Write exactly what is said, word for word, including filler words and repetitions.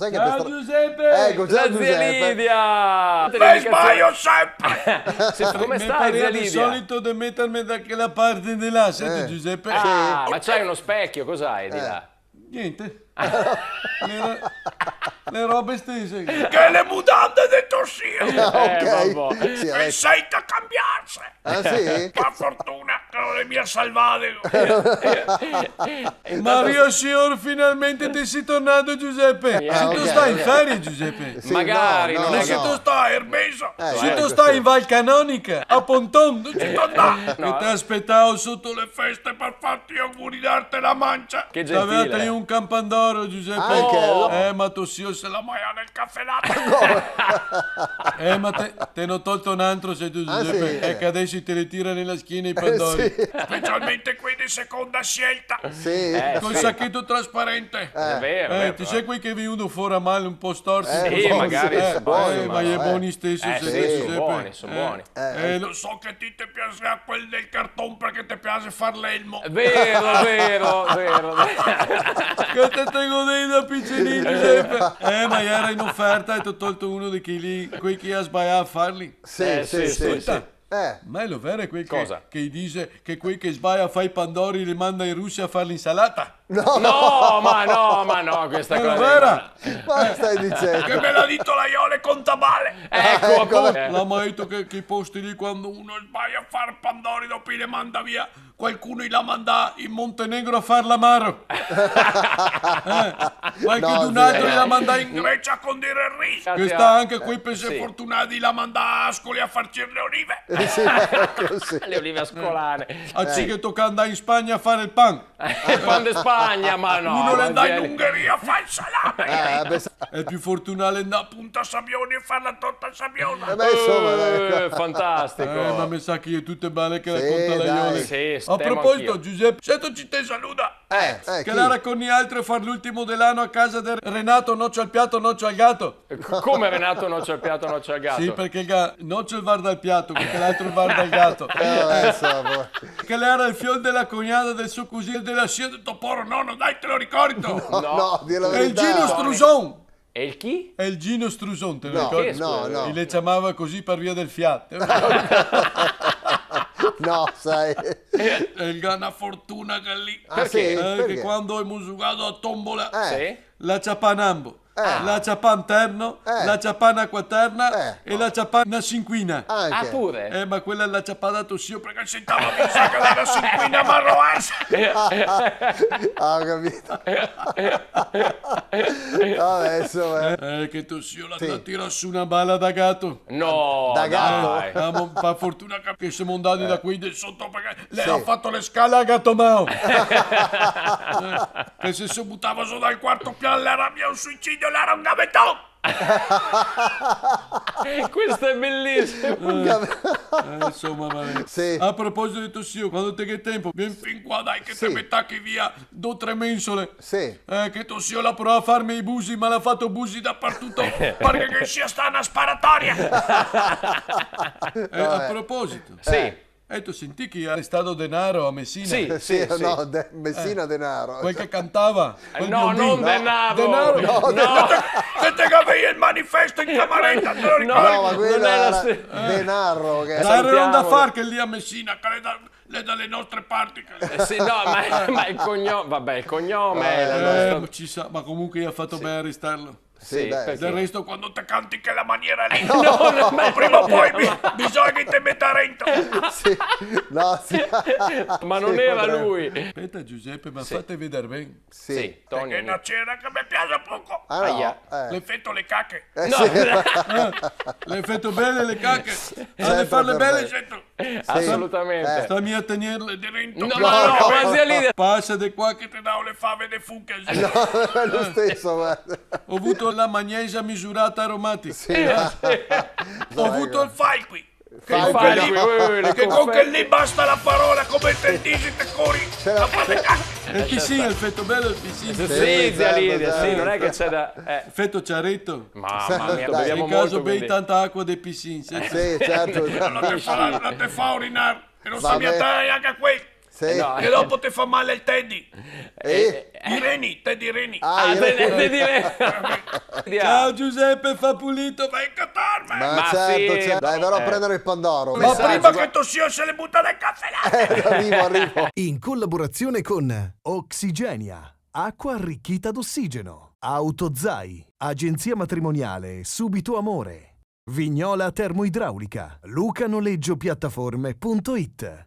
Sai che... Ciao, te stra-, Giuseppe! Eco, ciao, Giuseppe. La zia Lidia! Me sbaio sempre! Senti, come stai, zia Lidia? Me parea de solito de meterme da quela parte de là, senti, Giuseppe? Eh. Ah, ma c'hai uno specchio, cos'hai di là? Niente. Le ro-, le robe stese. Che le mudande de to zio! Eh, ok. Vabbè. Sì, vabbè. Pensate a cambiarse! Ah, sì? Par fortuna che no le me ga salvà. Maria, signor, finalmente te si tornà, Giuseppe. Ah, ok, ok. Sito stà in ferie, Giuseppe? Sì, magari, no, no, no. Sito stà a Ermesa? Eh, sì, sito stà in Val Canonica, a Ponton? Sito stà? No. Che te aspetavo soto le feste par farte i auguri, darte la mancia. Che gentile. T'avea un campandoro, Giuseppe. Anche? Oh. Eh, ma to zio se l'à magnà nel cafelate. Eh, ma te, te n'ò tolto un altro, sito, Giuseppe. Ah, sì? Eh. E che deso te li tira nela schena i pandori. Eh, sì. Specialmente quei de seconda scelta. Sì. Eh, sì. Col sacheto trasparente. Eh. Xe vero, xe vero, però. Eh, te sa quei che xe vegnù fora mal, un po' storti? Eh, un po', sì. Sì, magari, eh, ma i xe boni steso, sito, Giuseppe. Eh, sì, son boni, son boni. Eh, eh, lo so che ti te piaxe a quel del carton parché te piaxe far l'elmo. Vero, vero, vero. Che te tengo dei da picenin, Giuseppe. Eh, ma iera in oferta e t'ò tolto uno de quei lì, quei che i ga sbaià a farli. Sì, sì, sì, sì. Scolta, ma xe vero quel che, che i dixe che quei che sbaia a far i pandori i li manda in Rusia a far l'insalata? No. No, ma no, ma no, questa cosa... Xe vera? Ma cosa stai dicendo? Che me l'à dito la Iole Contabale. Eco, eco, apunto. La m'à dito che, che i posti lì, quando uno sbaia a far pandori, dopo i li manda via, qualcuno i l'à mandà in Montenegro a far l'amaro. Eh, qualchedun altro i l'à mandà in Grecia a condir el riso. Che sta anche quei pese fortunati, i l'à mandà a Ascoli a farcir le olive. Eh, sì, eco, sì. Le olive ascolane. A ci che toca andar in Spagna a far el pan. El pan de Spagna, ma no, ma... Uno l'è andà in Ungheria a far el salame. Eh, beh, sa- El pì fortunà l'è andà a Punta Sabioni a far la torta sabiona. Eh, beh, insoma, dai. Eh, fantastico. Eh, ma me sa che xe tute bale che raconta la Iole. Sì, dai. Sì, stemo anch'io. A proposito, Giuseppe, sito, ci te saluda. Eh, eh, che chi? L'era co nialtri a far l'ultimo de l'ano a casa de Renato, nocio al piato, nocio al gato. C-, come Renato, nocio al piato, nocio al gato? Sì, parché el ga-, nocio el varda el piato, parché l'altro el varda el gato. Eh, insoma. Che l'era el fiol de la cognada del so cusin, de la zia de to poro nono, dai, te lo ricordi? No, no, dilo la verità. El Gino Struson. El chi? El Gino Struson, te lo ricordi? No, no, no. I le ciamava cusì par via del fià. No, sai. El ga na fortuna quel lì. Ah, sì? Parché? Eh, parché? Che quando emo zugà a tombola, sì, l'à ciapà n'ambo. Eh. L'à ciapà un terno, eh, l'à ciapà na quaterna, eh, e l'à ciapà na sinquina. Anche. Ah, pure? Eh, ma quela l'à ciapà da to zio parché el sentava pensar che l'era sinquina maroasa. Ah, ho capito. Vabbè, insoma. Eh, eh, che to zio l'à, sì, l'à tirà su na bala da gato. No, dai. Da gato? Eh, ma par fortuna che, che semo andai da quei de soto parché l'era fato le scale a gato mao. Eh, che se, se butava zo dal quarto pian l'era mia un suicidio, l'era un gaveton. Questo è bellissimo. Eh, insoma, va ben. Sì. A proposito de to zio, quando te ghe tempo, vien fin qua, dai, che te me tachi via do tre mensole. Sì. Eh, che to zio l'à provà a farme i busi, ma l'à fato busi dapartuto, parché che sia stà na sparatoria. Eh, a proposito. Sì. Eh, te sentì che i ga arestà denaro a Messina? Sì, sì, sì. No, de-, Messina Denaro. Quel che cantava? Eh, quel biondin? No, no, Denaro. Denaro? No. Che te, che te gavei el manifesto in camareta, te lo ricordi? No, ma quel l'era Denaro, che... Salutiamo. L'era un da far quel lì a Messina, che l'è da, l'è da le nostre parti, che... Eh, sì, no, ma, ma el cognome, vabè, el cognome l'è el nostro. Eh, ma ci sa, ma comunque i ga fato ben a arestarlo. Sì, sì, dai, parché? Del resto, quando te canti in quela maniera lì, no, no, ma prima o poi bi-, bisogna che te meta rento. Sì, no, sì. Ma no l'era lui. Speta, Giuseppe, ma fate vedar ben. Sì. Sì, Toni. Parché xe na cera che me piaxe poco. Ah, no? Aia. Eh. L'efeto le cache. Eh, no, sì. Eh, l'efeto bele le cache. Certo, farle bele, certo. Sì. Asolutamente. Eh. Sta mia tegnerle de rento. No, ma no, ma zia Lidia. Pasa de qua che te dao le fave de fuche. No, xe lo steso, varda. Go vuto la magnesia misurata aromati. Sì. Eh, sì. Go vuto el falqui. Che falqui, no. Che con quel lì basta la parola, come te disi, te cori. Sì. La fave de cache. El pisin, el feto belo, el pisin. Sì, sì, zia Lidia, sì, certo, certo. No xe che xe da, eh. Feto ciareto. Mama mia, beviamo molto, quindi. In caso bevi tanta acua de pisin, sì. Sì, certo. No te fa, no te fa orinar. E no sta mia tare gnanca quel. Sì. Eh, no. E dopo te fa mal el teddy. Eh? I reni, teddy reni. Ah, i reni. Te, te, te, te... Ciao Giuseppe, fa pulito, vai a catarme. Ma certo, sì, certo. Dai, vado a prendere il pandoro. Ma prima che to zio se le buta nel cafelè. Eh, arrivo, arrivo. In collaborazione con Oxygenia, acqua arricchita d'ossigeno, Autozai, agenzia matrimoniale Subito Amore, Vignola Termoidraulica, Luca Noleggio Piattaforme punto it.